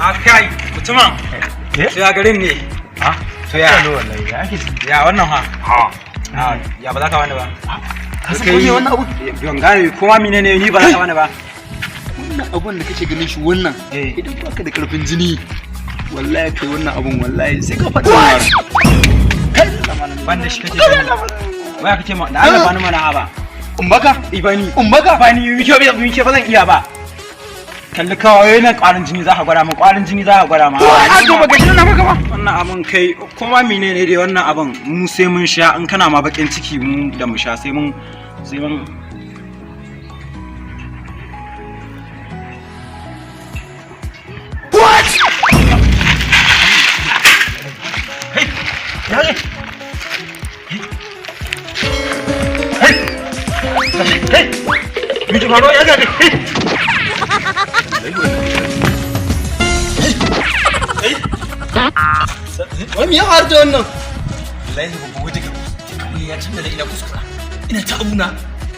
A kai mutumin. Eh? To ya garin ne? Ha? To ya Wallahi ya ake ciki? Ya wannan ha? Ha. Ah, ya ba za ka wani ba. Ka san ko me wannan abu? Ban gane ko ma mene ne, ni ba za ka wani ba. Wannan abun da kake ganin shi wannan. Eh. Idan baka da karfin jini, wallahi kai wannan abun, wallahi sai ka faɗi wannan. Kai. Ban da shi kake gani. Waya kake ma da Allah, bani mana ba. In baka? Ibani. In baka? Bani mike mike, ba zan iya ba. Kalli kawai nan, ƙwarin jini za ka gwada min, ƙwarin jini za ka gwada ma. A to baka ji na maka ba. Wannan abun kai, kuma mene ne dai wannan abun, mu sai mun sha. In kana ma bakin ciki, mu da mu sha sai mun Ya ne? Hey! Hey! Me ke faruwa ya ga kai? Hey! Wai me ya faru da wannan? Wallahi babban wata kawai ya canza da ina kuskura. Ina ta abuna.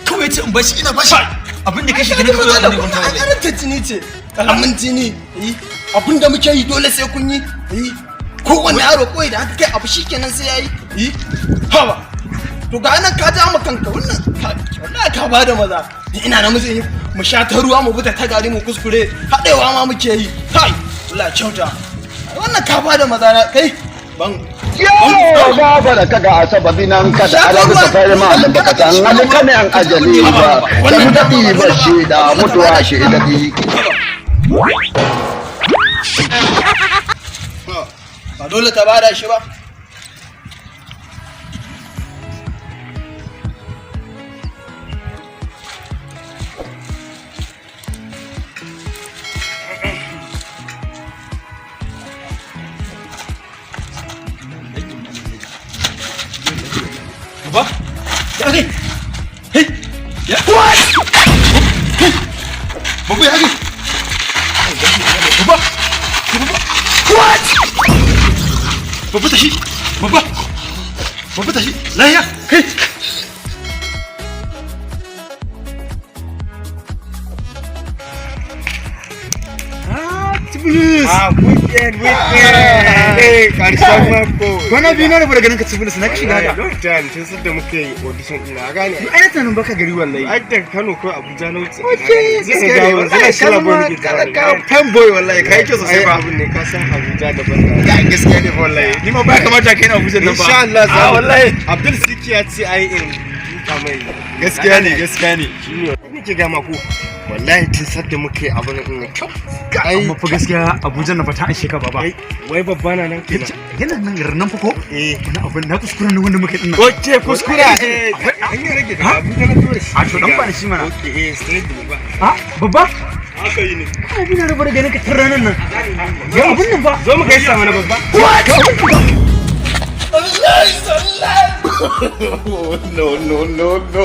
Kawai ya ce in bashi, ina bashi. Abin da kashi ganin kawai abin da kwanta wallahi. Karanta jini ce. Kalamin jini. Eh, abin da muke yi dole sai kun yi. Eh, kowanne yaro kawai da haka kai abu shikenan sai yayi. Eh, haba. To ga nan ka ja ma kanka wannan wallahi ka bada maza. Ni ina namiji mu sha ta ruwa, mu buta ta gari, mu kuskure haɗewa ma muke yi. Kai, wallahi kyauta. Wannan ka bada maza na kai. Ban Yo, babu da kaga asababi nan ka da alabu ta kai ma da baka san alkanin ajali ba, da daɗi ba shi da mutuwa shi daɗi. Ba dole ta bada shi ba. Baba? Ya kai? Hey! Ya What? Hey! Baba, ya kai? Baba! Baba! What? Baba, tashi! Baba! Baba, tashi! Lahiya! Kai! Tibulus! Ah, weekend, weekend. Eh, karshen mako. Kwana biyu na rabu da ganin ka, Tibulus, na ka shiga haka. Long time, tun sadda muka yi audition ina gane. Ai na tunanin baka gari wallahi. Ai daga Kano ko Abuja na wuce. Okay, Zai dawo, wallahi zai ka shila zama boy nake ka jira. fan boy wallahi, kai kyau sosai Ai ba. abun ne, ka san Abuja daban da. Ga gaskiya ne fa wallahi. Ni ma ba kamata kai na Abuja nan ba. Insha Allah za Ah mu. wallahi. Abdul Siki ya ce ai in duka mai. Gaskiya ne, gaskiya ne. Shine nake ga ma ko. Wallahi tun sadda muka yi abun nan kyau. Ai Amma fa gaskiya Abuja na fata an sheka baba. Wai babba na nan kenan. Yana nan garin nan fa ko? Eh. Wani abu na kuskuren nan wanda muka yi dinnan. Okay, kuskura eh an yi rage daga Abuja na tura shi. A to dan ba ni shi mana. Okay, eh straight ne ba. Ah, babba? Haka yi ne. Ai bina rabu da ganin ka tun ranar nan. Ga abun nan fa. Zo mu gaisa mana, babba. Ga abun nan fa. No, no, no, no.